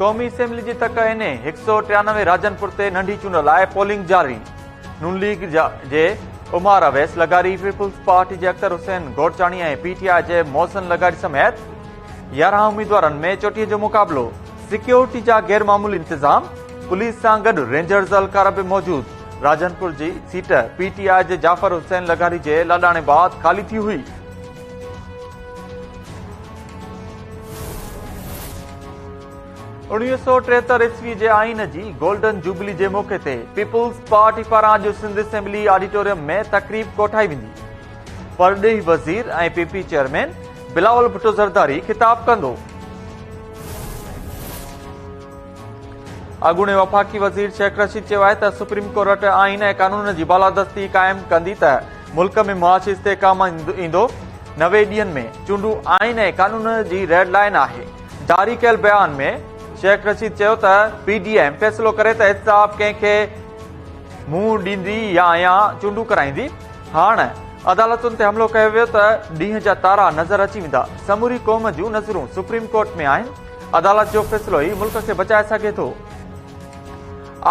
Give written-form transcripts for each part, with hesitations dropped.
قومي اسيمبلي جي تڪ اين اي 193 راجنپور تي ننڍي چونڊ لاء پولنگ جاري. نون ليگ جي عمار اويس لغاري، پيپلز پارٽي جي Akhtar Hussain Gorchani ۽ P T I جي محسن لغاري سميت 11 اميدوارن ۾ چوٽيء جو مقابلو. سيڪيورٽي جا غير معمولي انتظام، پوليس سان گڏ رينجرز اهلڪار به موجود. راجنپور جي سيٽ پي ٽي آء جي جعفر حسين لغاري جي لاڏاڻي بعد خالي ٿي هئي. 1973 عيسوي جي آئين جي گولڊن جوبلي جي موقعي تي پيپلز پارٽي پاران اڄ سنڌ اسيمبلي آڊيٽوريم ۾ تقريب ڪوٺائي ويندي. پرڏيهي وزير ۽ P P chairman Bilawal Bhutto Zardari خطاب ڪندو. اڳوڻي وفاقي وزير شيخ رشيد چيو آهي ته سپريم ڪورٽ آئين ۽ قانون جي بالادستي قائم ڪندي ته ملڪ ۾ معاشي استحڪام ايندو، 90 ڏينهن ۾ چونڊون آئين ۽ قانون جي ريڊ لائين آهي. جاري ڪيل بيان ۾ شيخ رشيد چيو ته پي ڊي ايم فيصلو ڪري ته احتساب ڪنهن کي منهن ڏيندي يا يا چونڊون ڪرائيندي، هاڻ عدالتن تي حملو ڪيو ويو ته ڏينهن جا تارا نظر اچي ويندا، سموري قوم جون نظرون سپريم ڪورٽ ۾ آهن. عدالت جو فيصلو ئي ملڪ کي بچائي سگهي ٿو.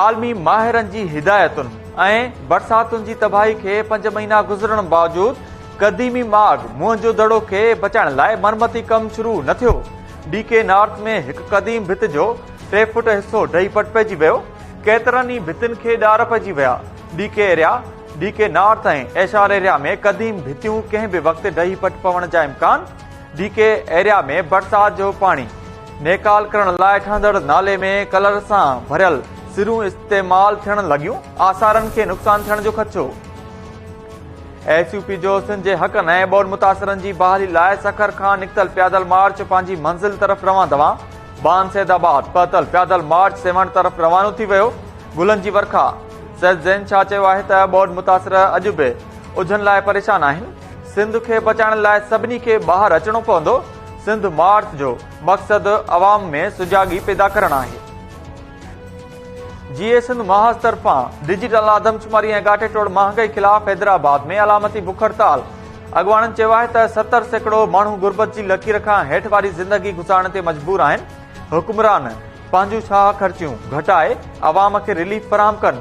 عالمي ماهرن جي هدايتن ۽ برساتن جي تباهي کي 5 مهينا گذرڻ باوجود قديمي ماڳ موهن جو دڙو کي بچائڻ لاء مرمتي ڪم شروع نه ٿيو. ڊي ڪي نارٿ ۾ هڪ قديم ڀت جو 3 فوٽ حصو ڊهي پٽ پئجي ويو، ڪيترن ئي ڀتين کي ڏار پئجي ويا. D K area, D K north ۽ H R area ۾ قديم ڀتيون ڪنهن به وقت ڊهي پٽ پوڻ جا امڪان. ڊي ڪي ايريا ۾ برسات جو پاڻي نيڪال ڪرڻ لاء ٺهندڙ نالي ۾ ڪلر سان ڀريل سرون استعمال ٿيڻ لڳيون، آثارن کي نقصان ٿيڻ جو خدشو. ايس يو پي جو سنڌ جي حقن ۽ ٻوڏ متاثرن جي بحالي لاء سکر کان نڪتل پيادل مارچ پنهنجي منزل طرف روان دوان، بان سيد آباد پهتل پيادل مارچ سيوهڻ طرف روانو ٿي ويو، گلن جي ورکا. سيد زين شاهه چيو آهي ته ٻوڏ متاثر اڄ به اجهن لاء پريشان آهن. سنڌ کي بچائڻ لاء سڀني کي ٻاهر اچڻو پوندو، سنڌ مارچ جو مقصد عوام ۾ سجاڳي پيدا ڪرڻ آهي. جيئي سنڌ محاذ طرفان ڊجيٽل آدمشماري ۽ ڳاٽي ٽوڙ مهانگائي خلاف حيدرآباد ۾ علامتي بک هڙتال، اڳواڻن چيو آهي ته 70% ماڻهو غربت جي لڪير کان هيٺ واري زندگي گذارڻ تي مجبور آهن، حڪمران پنهنجون شاهه خرچيون گهٽائي عوام کي رليف فراهم ڪن.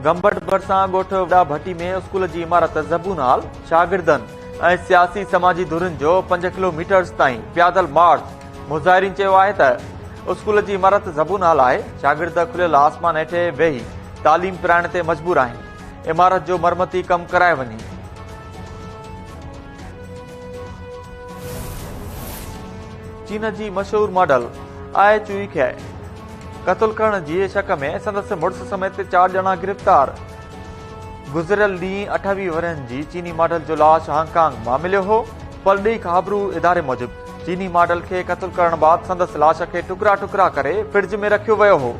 گمبٽ ڀرسان ڳوٺ وڏا ڀٽي ۾ اسڪول جي عمارت زبون حال، شاگردن ۽ سياسي سماجي ڌرين جو 5 ڪلو ميٽرز تائين پيادل مارچ، مظاهرين چيو آهي ته اسڪول جي عمارت زبون حال آهي، شاگرد کليل آسمان هيٺ ويهي تعليم پرائڻ تي مجبور آهن، عمارت جو مرمتي ڪم ڪرايو وڃي. چين جي مشهور ماڊل آء چوئي کي قتل ڪرڻ جي شڪ ۾ سندس مڙس سميت 4 ڄڻا گرفتار. گذريل ڏينهن 28 ورهين جي چيني ماڊل جو لاش هانگ ڪانگ مان مليو هو. پرڏيهي خابرو اداري موجب چيني ماڊل کي قتل ڪرڻ بعد سندس لاش کي ٽڪرا ٽڪرا ڪري فرج ۾ رکيو ويو هو.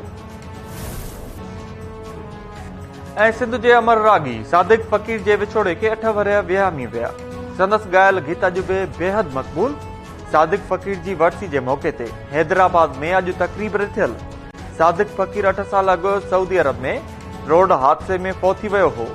۽ سنڌ جي امر راڳي صادق فقير جي وڇوڙي کي 8 ورهيه وهامي ويا. سندس ڳايل گيت اڄ به بيحد مقبول. صادق فقير جي ورسي جي موقعي تي حيدرآباد ۾ اڄ تقريب رٿيل. صادق فقير 8 سال اڳ سعودي عرب ۾ روڊ حادثي ۾ فوت ٿي ويو هو.